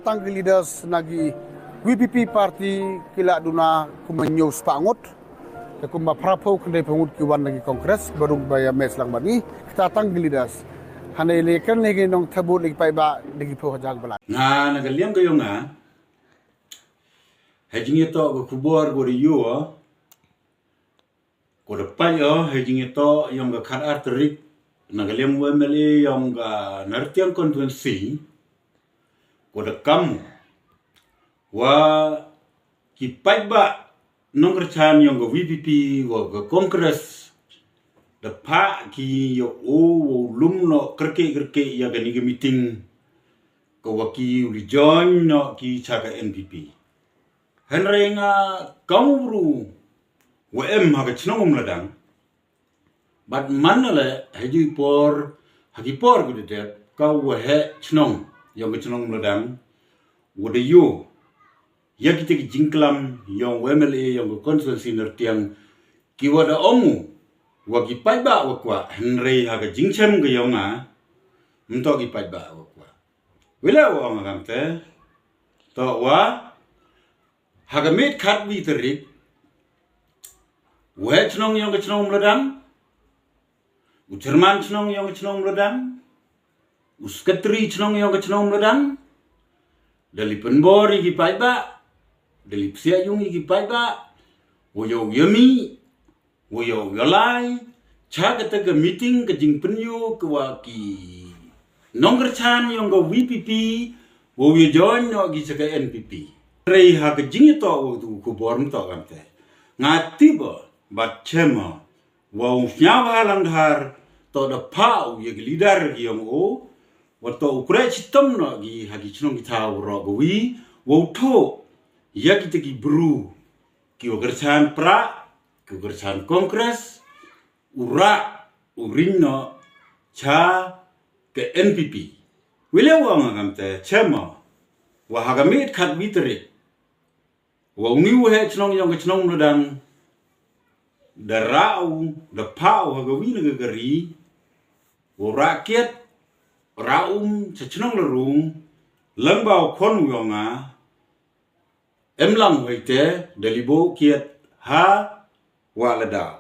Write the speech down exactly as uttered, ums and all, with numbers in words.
Tang ki leaders na ki V P P party ki la duna kumba hynñiew spah ngut. Te kumba phra phew khyndai phew ngut ki wan na ki Congress, ba rung ba ïa match lang bad ngi. Kita tang ki leaders. Hangne lei kren lei ki nongthep vote lei ki paidbah da ki phew hajar ba la. Nga na ka liang ka jong nga, ha jingïatoh ka khubor ko da ïoh, ko da peit ïoh ha jingïatoh yong ka khat ar tarik na ka liang u M L A yong ka Nartiang constituency, ko da kam wa ki paidbah nongkyrchan yong ka V P P wa ka Congress da phah ki ïa u wa u lum noh kyrkieh kyrkieh ïa kane ka meeting, ka wa ki u li join noh ki cha ka N P P. Hynrei nga kam u bru wa em ha ka chnong Umladang. Bad man na le ha ki por, ha ki por ki dep ka wa heh chnong yong ka chnong Umladang, wa da ïoh ïa kita ki jingklam yong u M L A yong ka constituency Nartiang, ki wa da ong u wa ki paidbah wa kwah, hynrei ha ka jingchem ka yong nga, mynta ki paidbah wa kwah. Wile wa ong nga kamte, to wa ha ka miet khatwi tarik, u heh chnong yong ka chnong Umladang, u chairman chnong yong ka chnong Umladang, u secretary chnong yong ka chnong Umladang, da li pynbor ïa ki paidbah, da li psiah yung ïa ki paidbah, wa ïoh ïa mi, wa ïoh ïa lai cha kata ka meeting ka jingpynïoh ka wa ki nongkyrchan yong ka V P P, wa ïa join noh ki cha ka N P P. Hynrei ha ka jingïatoh wa tu khubor mynta kamte, nga tip bad chem wa u sñiaw ha lang dhar, to da phah u ïa ki leader ki yong u, wa to u kre chitom noh ki ha ki chnong ki thaw ro ka wi, wa u thoh ïa kita ki bru ki wa kyrchan prah, ki wa kyrchan Congress, u rah u ring noh cha ka N P P. Wile wa ong nga kamte, chem wa ha ka miet khatwi tarik, wa u ni u heh chnong yong ka chnong Umladang, da rah u, da phah u ha ka wi na ka kari, u rah kiet, rah um cha chnong Larung, lang ba u khon u yong nga, em lang u hei te, da li bo kiet ha wa la daw.